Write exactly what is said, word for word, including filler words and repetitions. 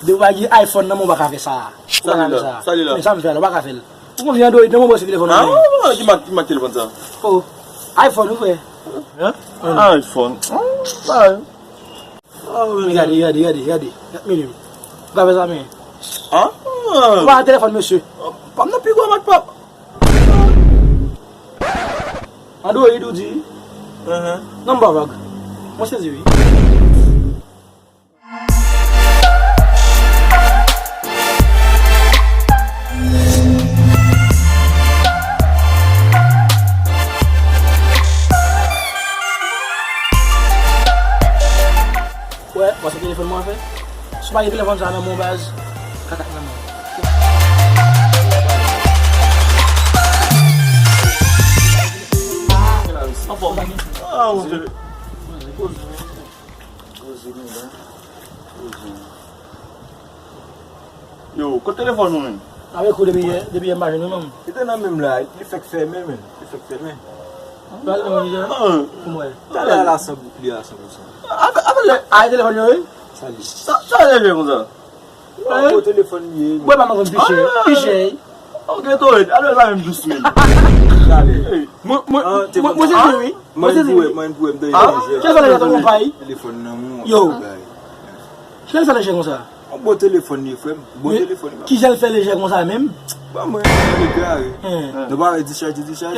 Depi w pa gen iPhone nan men w, ou pa ka fè sa. Ou pa ka fè sa. Sa li la, sa li la. Men sa m fè la, ou pa ka fè l. Ou konn gen Android nan men w, ou se telefòn nan men w. Ah, ki mak, ki mak telefòn sa? Oh, iPhone, ou frè. Hein? iPhone. Ah, sa. Oh, men gade, gade, gade, gade. Gade menm. Ou ka fè sa, men. Ah. Ou pa gen telefòn, mesye. Pa m nan pi gwo mak pap. Android ou di? Nan m pa vag. Mwen sezi, wi. Wè, wè se telefòn mwen fè. Si w pa gen telefòn sa nan men w baz, kaka nan men w. Anfòm. Ah, mon Dieu. Poze nou la. Poze. Yo, kote telefòn ou menm? Avèk ou depi yè, depi yè m pa jwenn ou menm. Li te nan men m la, li fèk fèmen menm. Li fèk fèmen. Pral nan men m, ah. Pou mwen. Talè a la san bouk li a san pou san. Avè, avè lè, ay telefòn yo, wi. Sa li. Sa, sa lè jwe konsa. Bon telefòn li ye. Mwen pa manke piche, piche. Ok, to red, alò sa menm dous menm. Talè. Mwen, mwen, mwen, mwen sezi, wi. Mwen sezi, wi. Mwen pou wè, mwen pou wè, m te jwe. Kèl sa lè jwe konsa? Telefòn nan men w. Yo. Kèl sa lè jwe konsa? Yon bon telefòn li, frè m. Bon telefòn li. Ki jan l fè lejè konsa menm? Ban mwen, deklare. Nou pa wè dichaj, dichaj.